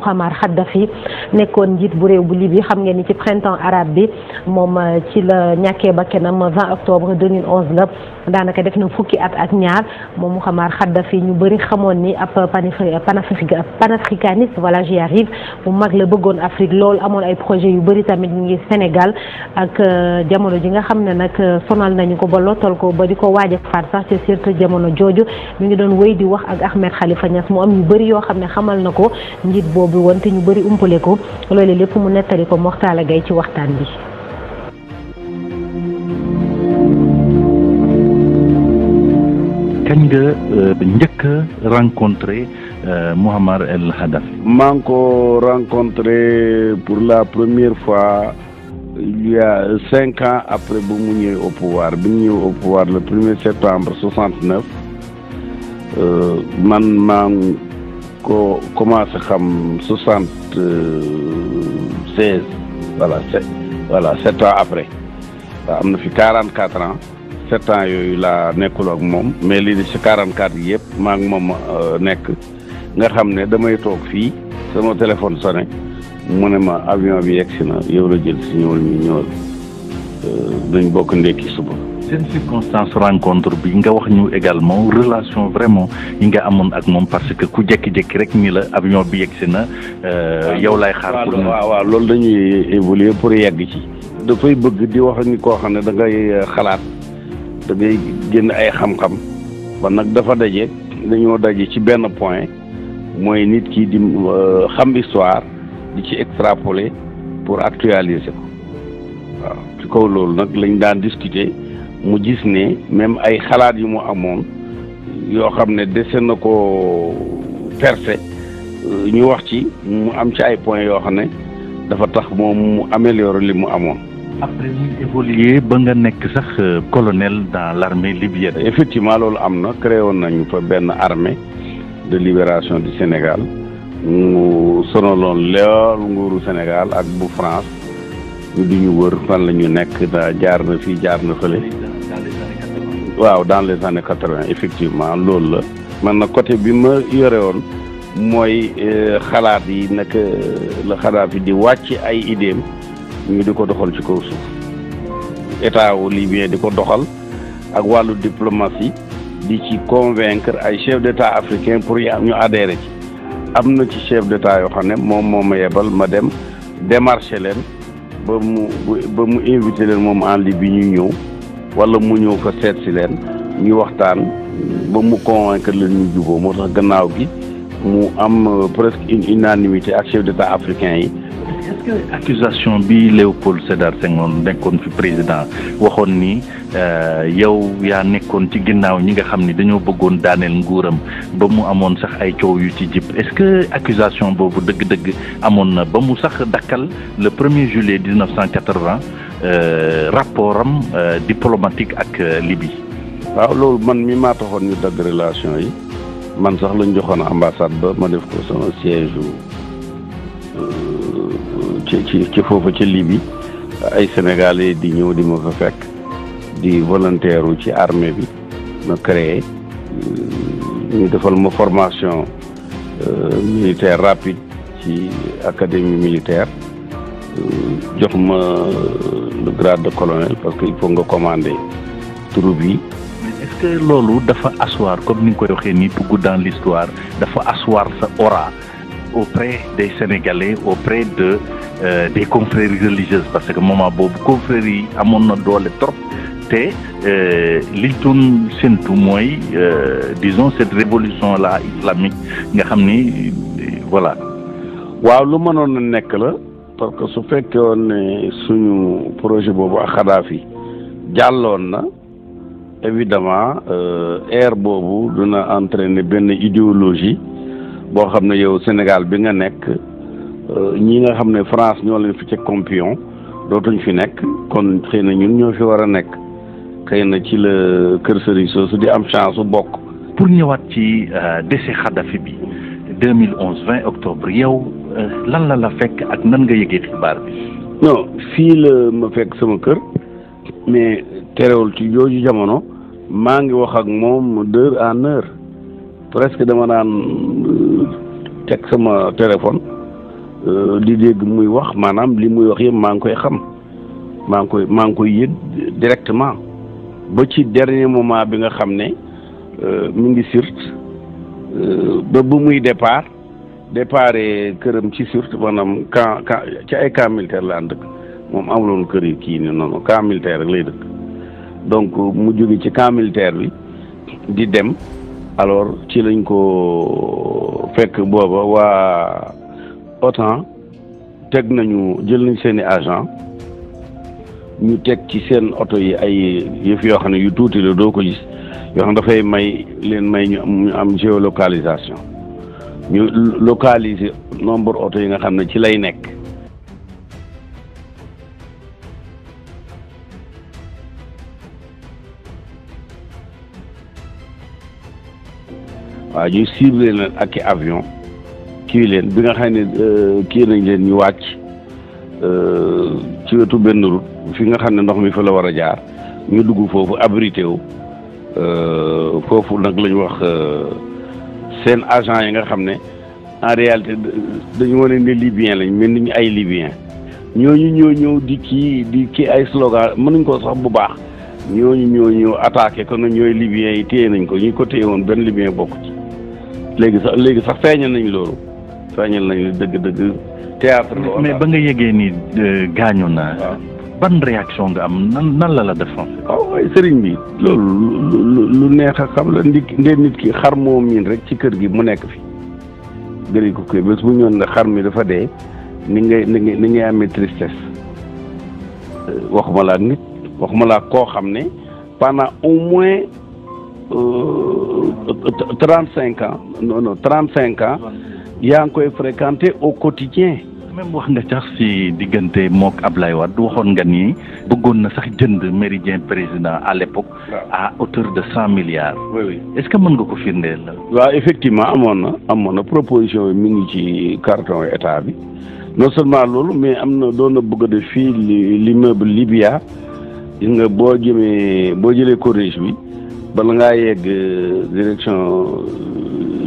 Mouammar Kadhafi nekkoon njiit bu réew bu Libye xam ngeen ni ci printemps arabe bi moom ci la ñàkkee bakkanam 20 octobre 2011 la daanaka def na fukki at ak ñaar moom Mouammar Kadhafi ñu bëri xamoon ni ab panafricaniste voilà j'y arrive bu mag la bëggoon Afrique loolu amoon ay projet yu bëri tamit ñu ngi Sénégal ak jamono ji nga xam ne nag sonal nañu ko ba lottal ko ba di ko waaj a faat sax ci surtout jamono jooju ñu ngi doon wéy di wax ak Ahmed Khalifa Niass mu am yu bëri yoo xam ne xamal na ko njiit boobu woon te ñu bëri umpale ko loolu lépp mu nettali ko Moxtaala Gay ci waxtaan bi. kañ nga njëkk a rencontré Mouammar El Kadhafi. maa ngi ko rencontré pour la première fois il y a 5 ans après bu mu ñëwee au pouvoir bi mu ñëwee au pouvoir le 1er septembre 69 man maa ngi ko commencé xam 76 voilà 7 ans après waaw am na fi 44 ans 7 ans yooyu laa nekkul ak moom mais lii di si 44 yi yëpp maa ngi moom nekk nga xam ne damay toog fii sama téléphone sonné mu ne ma avion bi yegsi na yow la jël si ñëwal ñu ñëwal dañ bokk ndekki suba. seen circonstance rencontre bi nga wax ñu également relation vraiment yi nga amoon ak moom parce que ku jékki-jékki rek ni la avion bi yegsi na yow lay xaar. waaw loolu dañuy évoluer pour yegg ci. dafay bëgg di wax ni koo xam ne da ngay xalaat da ngay génn ay xam-xam ba nag dafa dañoo daje ci benn point mooy nit ki di xam histoire di ci extrapoler pour actualiser ko waaw ci kaw loolu nag lañ daan discuter. mu gis ne même ay xalaat yu mu amoon yoo xam ne dese na ko percé ñu wax ci mu am ci ay points yoo xam ne dafa tax moom mu améliorer li mu amoon. après muy évoluer ba nga nekk sax colonel dans l'armée libyenne. effectivement loolu am na créé woon nañu fa benn armée de libération du Sénégal mu sonaloon lool nguuru Sénégal ak bu France ñu di ñu wër fan la ñu nekk jaar na fii jaar na fële. waaw dans les années 80 effectivement loolu la man na côté bi ma yore woon mooy xalaat yi naka la Kadhafi di wàcc ay idéem ñu di ko doxal ci kaw suuf état wu libyen di ko doxal ak wàllu diplomatie di ci convaincre ay chef d'état africain pour ñu adhérer ci am na ci chef d'état yoo xam ne moom moo ma yebal ma dem démarcher leen ba mu invité leen moom en Libye ñu ñëw wala mu ñëw fa seet si leen ñu waxtaan ba mu convaincre leen ñu juboo moo tax gannaaw gi mu am presque une unanimité ak chef d'état africain yi. est-ce que accusation bi Léopold Sédar Senghor nekkoon fi président waxoon ni yow yaa nekkoon ci ginnaaw ñi nga xam ni dañoo bëggoon daaneel nguuram ba mu amoon sax ay coow yu ci jib est-ce que accusation boobu dëgg-dëgg amoon na ba mu sax dakkal le 1er juillet 1980 rapport am diplomatique ak Libye. waaw loolu man mi maa taxoon ñu dagg relation yi man sax lañ joxoon ambassade ba ma def ko sama siège ci foofu ci Libye ay sénégalais di ñëw di ma fa fekk di volontaire ci armée bi ma créé ñu defal ma formation militaire rapide ci académie militaire jox ma le grade de colonel parce que il faut nga commander troupe yi. est-ce que loolu dafa asseoir comme ni nga koy waxee nii dugg dans l'histoire dafa asseoir sa aura auprès des Sénégalais auprès de des confréries religieuses parce que moment boobu confréries yi amoon na doole trop te liñ doon séntu mooy disons cette révolution là islamique nga xam ni voilà. waaw lu mënoon a nekk la parce que su fekkee woon ne suñu projet boobu ak Kadhafi jàlloon na évidemment ère boobu dina entraîner benn idéologie boo xam ne yow Sénégal bi nga nekk ñi nga xam ne France ñoo leen fi ca campion dootuñ fi nekk kon xëy na ñun ñoo fi war a nekk xëy na ci la kër sëriñ soosu di am chance su bokk. pour ñëwaat ci décès Kadhafi bi 2011 20 octobre yow lan la fekk ak nan nga yëgee xibaar bi. non fii la ma fekk sama kër mais terewul ci jooju jamono maa ngi wax ak moom d'heure en heure presque dama daan teg sama téléphone di dégg muy wax maanaam li muy wax yëpp maa ngi koy xam maa ngi koy yëg directement ba ci dernier moment bi nga xam ne mi ngi Sirte ba bu muy départ këram ci Sirte maanaam camp ci ay camp militaire la dëkk moom amuloon kër yi kii ni noonu camp militaire rek lay dëkk donc mu jóge ci camp militaire bi di dem alors ci lañ ko fekk booba waa OTAN teg nañu jël nañ seeni agent ñu teg ci seen oto yi ay yëf yoo xam ne yu tuuti la doo ko gis yoo xam ne dafay may ñu am géolocalisation ñu localiser nombre oto yi nga xam ne ci lay nekk waaw ñuy ciblé leen ak i avion kii leen bi nga xam ne kii nañ leen ñu wàcc ci wetu benn route fi nga xam ne ndox mi fa la war a jaar ñu dugg foofu abrité wu foofu nag la ñu wax seen agent yi nga xam ne en réalité dañu wane ne libyen lañ mel ni ñu ay libyen ñooñu ñoo ñëw di kii ay slogan mënuñ ko sax bu baax ñooñu ñoo ñëw attaqué ko na ñooy libyen yi téye nañ ko ñu ko téye woon benn libyen bokk ci léegi sax feeñal nañ loolu feeñal nañ dëgg-dëgg théâtre la. mais ba nga yëgee ni gaañu na. ban réaction nga am nan la def. waaw waaye sëriñ bi loolu lu neex a xam la ndee nit ki xar moo miin rek ci kër gi mu nekk fi gëri ko koy bés bu ñëwoon ne xar mi dafa dee ni ngay amee tristesse waxuma laa nit waxuma laa koo xam ne pendant au moins 35 ans non 35 ans yaa ngi koy fréquenter au quotidien. même wax nga sax si diggante mook Ablaye Wade waxoon nga ni bëggoon na sax jënd Méridien Président à l'époque à hauteur de 100 milliards. Oui. Est-ce que mën nga ko firndeel la. waaw effectivement amoon na proposition yi mi ngi ci carton état bi non seulement loolu mais am na doon na bëgg a def fii l'immeuble Libya gis nga boo jëlee corniche bi bala ngaa yegg direction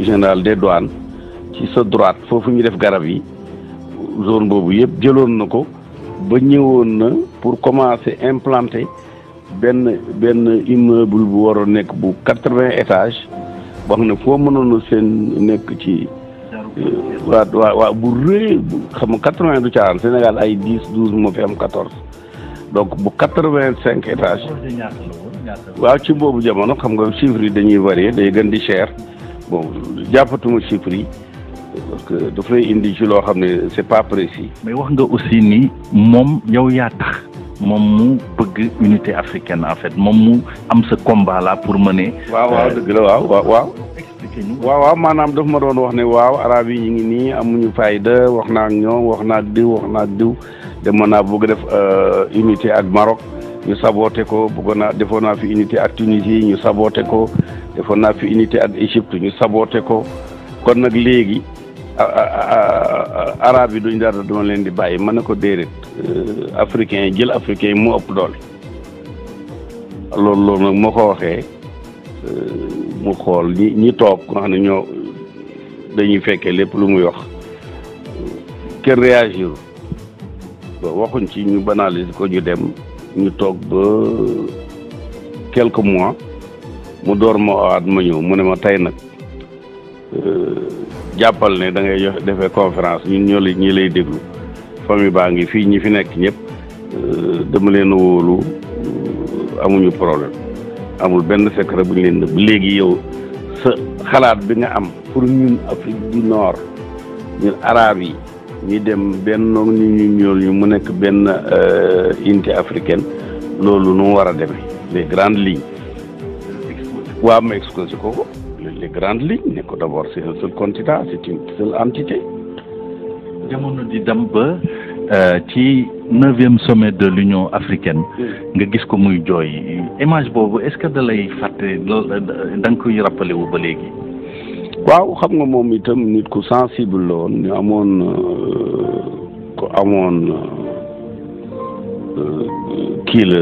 générale des douanes ci sa droite foofu ñu def garab yi. zone boobu yëpp jëloon na ko ba ñëwoon na pour commencer implanter benn immeuble bu waroon nekk bu 80 étages wax ne foo mënoon seen nekk ci waa bu rëy xam nga 80 du caaran Sénégal ay 10 12 moo fi am 14 donc bu 85 étages waaw ci boobu jamono xam nga chiffres yi dañuy varier day gën di cher bon jàppatuma chiffres yi parce que dafay indi ci loo xam ne c'est pas précis. mais wax nga aussi ni moom yow yaa tax moom mu bëgg unité africaine en fait moom mu am sa combat là pour mener. waaw dëgg la waaw. expliquez ñu. waaw maanaam daf ma doon wax ne waaw arab yi ñu ngi nii amuñu fayda wax naa ak ñoom wax naa ak diw demoon naa bëgg def unité ak Maroc ñu saboté ko defoon naa fi unité ak Tunisie ñu saboté ko defoon naa fi unité ak Égypte ñu saboté ko kon nag léegi. arabe yi duñ dara duma leen di bàyyi mën na ko déedéet africain yi jël africain yi mu ëpp doole loolu nag moo ko waxee mu xool ñi toog nga xam ne ñoo dañuy fekkee lépp lu muy wax kenn réagir waxuñ ci ñu banalise ko ñu dem ñu toog ba quelques mois mu door ma waat ma ñëw mu ne ma tey nag jàppal ne da ngay defee conférence ñun ñi lay déglu famille baa ngi fii ñi fi nekk ñëpp dama leen a wóolu amuñu problème amul benn secret bu ñu leen nëbb léegi yow sa xalaat bi nga am pour ñun Afrique du Nord ñun arabe yi ñi dem benn ñu ñuul ñu mu nekk benn unité africaine loolu nu mu war a demee les grandes lignes waaw ma exposé ko les grandes lignes ne ko d'abord c'est un seul continent c'est une seule entité. jamono di dem ba ci 9e sommet de l'Union africaine nga gis ko muy jooy image boobu est-ce que da lay fàtte loolu da nga koy rappelé wu ba léegi. waaw xam nga moom itam nit ku sensible la woon ñu amoon kii la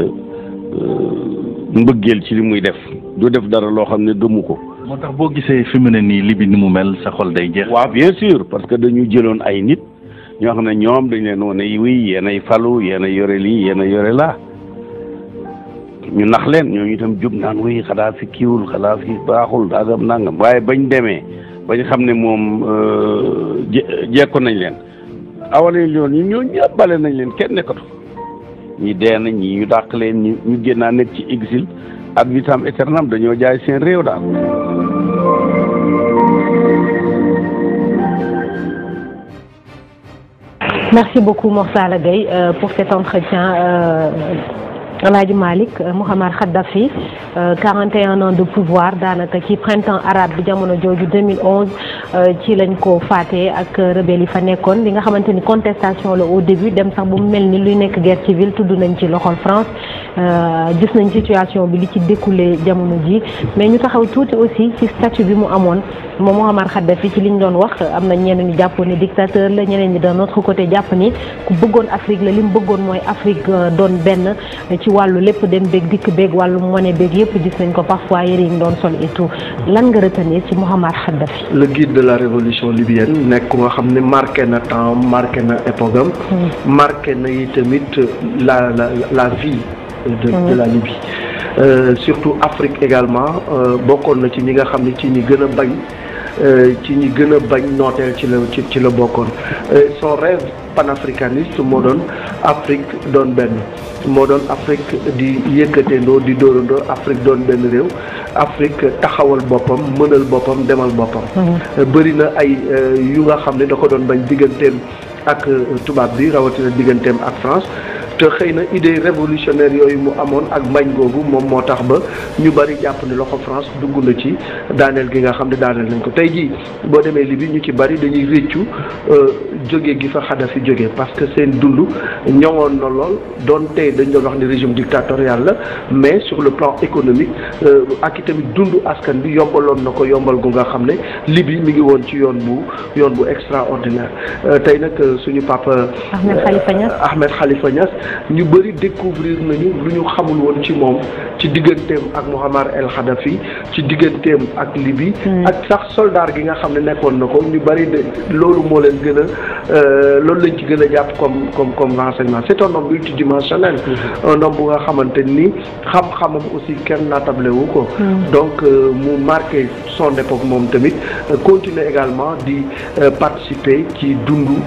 mbëggeel ci li muy def du def dara loo xam ne gëmu ko. moo tax boo gisee fi mu ne nii Libye ni mu mel sa xol day jeex. waaw bien sûr parce que dañu jëloon ay nit ñoo xam ne ñoom dañ leen wane oui yéen ay falu yéen a yore lii yéen a yore laa ñu nax leen ñooñu itam jub naan oui Kadhafi kiiwul Kadhafi baaxul daagam nangam waaye bañ demee bañ xam ne moom jekko nañ leen awale yoon ñoo ñëpp bale nañ leen kenn nekkatu ñi dee nañ ñi ñu dàq leen ñu génnaa nekk ci exil ak vitam éternam dañoo jaay seen réew daal. Merci beaucoup Morsala Gueye pour cet entretien. Alhaji Malick Mouammar Kadhafi 41 ans de pouvoir daanaka ci printemps arabe bi jamono jooju 2011 ci lañ ko faatee ak rebelle yi fa nekkoon li nga xamante ni contestation la au début dem sax bu mu mel ni luy nekk guerre civile tudd nañ ci loxol France gis nañ situation bi li ci découlé jamono ji mais ñu taxaw tuuti aussi ci statut bi mu amoon moom Mouammar Kadhafi ci liñ doon wax am na ñenn ñu jàppoon ni dictateur la ñeneen ñi d'un autre côté jàpp ni ku bëggoon Afrique la li mu bëggoon mooy Afrique doon benn ci wàllu lépp dem beeg dikk beeg wàllu monnaie beeg yëpp gis nañ ko parfois yëre yi doon sol et tout lan nga retenir ci Mouammar Kadhafi. le guide de la révolution libyenne nekk ku nga xam ne marqué na temps marqué na époque am. marqué na yi tamit la vie de la Libye. Surtout Afrique également bokkoon na ci ñi nga xam ne ci ñi gën a bañ. ci ñi gën a bañ nooteel ci la bokkoon son rêve panafricaniste moo doon Afrique doon benn moo doon Afrique di yëkkateendoo di dóorandoo Afrique doon benn réew Afrique taxawal boppam mënal boppam demal boppam bëri na ay yu nga xam ne da ko doon bañ digganteem ak tubaab bi rawatina digganteem ak France te xëy na idée révolutionnaire yooyu mu amoon ak mbañ googu moom moo tax ba ñu bari jàpp ni loxo France dugg na ci daaneel gi nga xam ne daaneel nañ ko tey jii boo demee Libye ñu ci bari dañuy réccu jóge gi fa Kadhafi jóge parce que seen dund ñoŋoon na lool doonte dañ doon wax ni régime dictatorial la mais sur le plan économique ak itamit dund askan bi yombaloon na ko yombal gu nga xam ne Libye mi ngi woon ci yoon bu extraordinaire tey nag suñu papa Ahmed Khalifa Niass ñu bëri découvrir nañu lu ñu xamul woon ci moom ci digganteem ak Mouammar El Kadhafi ci digganteem ak Libye ak sax soldat gi nga xam ne nekkoon na ko ñu bëri de loolu moo leen gën a loolu lañ ci gën a jàpp comme renseignement c'est un homme multidimensionnel un homme bu nga xamante ni xam-xamam aussi kenn naatable wu ko donc mu marqué son époque moom tamit continuer également di participer ci dundu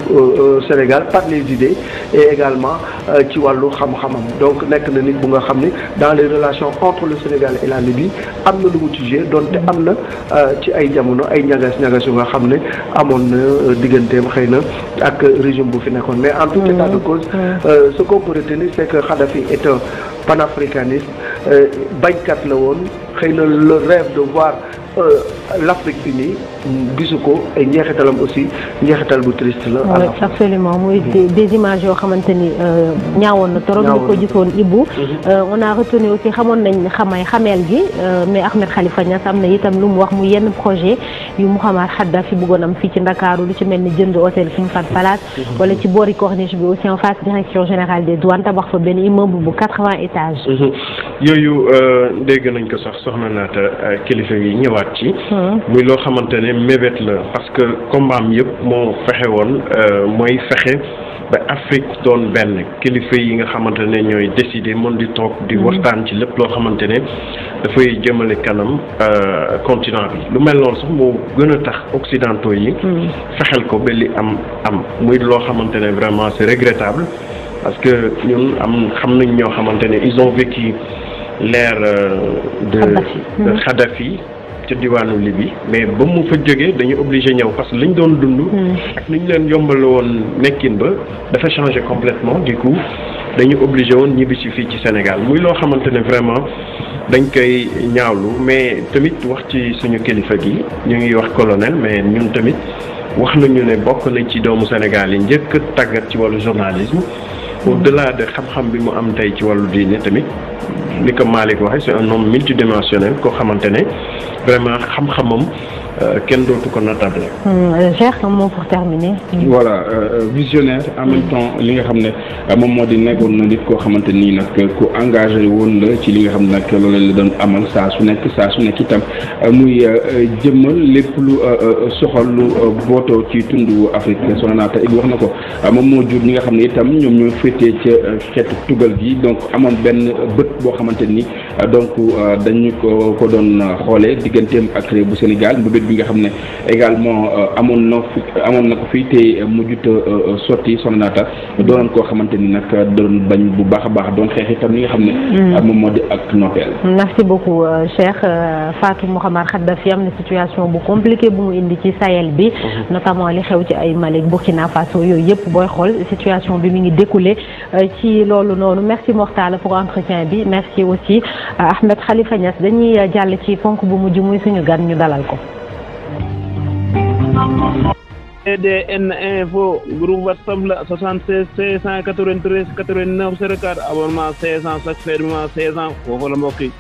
Sénégal par les idées et également ci wàllu xam-xamam donc nekk na nit bu nga xam ne dans les relations entre le Sénégal et la Libye am na lu mu ci joué donte am na ci ay jamono ay ñagas yu nga xam ne amoon na digganteem xëy na ak régime bu fi nekkoon mais en tout état de cause ce qu'on peut retenir c'est que Kadhafi est un panafricaniste bañkat la woon xëy na le rêve de voir l'Afrique unie gisu ko ay njeexitalam aussi njeexital bu triste la. oui absolument muy des images yoo xamante ni ñaawoon na trop ñu ko gisoon Ibou. on a retenu aussi xamoon nañ xameel gi mais Ahmed Khalifa Niass am na itam lu mu wax mu yenn projet yu Mouammar Kadhafi bëggoon am fii ci Ndakaaru lu ci mel ni jënd hôtel King Fahd Palace. wala ci boori Corniche bi aussi en face direction générale des douanes tabax fa benn immeuble bu 80 étages. yooyu dégg nañ ko sax soxna naata kilifa yi ñëwaat ci. muy loo xamante ne mébét la parce que combat am yëpp moo fexe woon mooy fexe ba Afrique doon benn kilifa yi nga xamante ne ñooy décider mën di toog di waxtaan ci lépp loo xamante ne dafay jëmale kanam continent bi lu mel noonu sax moo gën a tax occidentaux yi fexel ko ba li am muy loo xamante ne vraiment c'est regrettable parce que ñun xam nañ ñoo xamante ne ils ont vécu l'ère de Kadhafi ci diwaanu Libye mais ba mu fa jógee dañu obligé ñëw parce que liñ doon dund ak ni ñu leen yombal woon nekkin ba dafa changé complètement du coup dañu obligé woon ñibbi si fii ci Sénégal muy loo xamante ne vraiment dañ koy ñaawlu mais tamit wax ci suñu kilifa gi ñu ngi wax colonel mais ñun tamit wax nañu ne bokk nañ ci doomu Sénégal yi njëkk a tàggat ci wàllu journalisme au-delà de xam-xam bi mu am tey ci wàllu diine tamit ni ko Malick waxee c'est un homme multidimensionnel koo xamante ne vraiment xam-xamam kenn dootu ko natable. Cheikh, un mot pour terminer. Voilà, visionnaire en même temps li nga xam ne moom moo di nekkoon na nit koo xamante nii nag ku engagé woon la ci li nga xam ne nag loolu la doon amal saa su nekk itam muy jëmmal lépp lu soxal lu bootoo ci tundu Afrique. Sonaata wax na ko moom moo jur ñi nga xam ne itam ñoom ñoo féetee ca xeetu tugal gi donc amoon benn bët boo xamante ni donc dañu ko doon xoolee digganteem ak réew bu Sénégal mbébét bi nga xam ne également amoon na ko fii te mujjut sotti Sonaata doonoon koo xamante ni nag doon bañ bu baax a baax doon xeex itam li nga xam ne moom moo di ak nooteel. Merci beaucoup Cheikh. Fatou Mouhamar Khadafi am na situation bu compliqué bu mu indi ci Sahel bi notamment li xew ci ay Mali Burkina Faso yooyu yëpp booy xool situation bi mi ngi découlé ci loolu noonu. Merci Mortala pour entretien bi, merci aussi Ahmed Khalifa Niass. Dañuy jàll ci ponk bu mujj muy suñu gan ñu dalal ko. EDN Info groupe WhatsApp la 76 693 89 04 abonnement 500 chaque fermement 500 foofu la mbokk yi.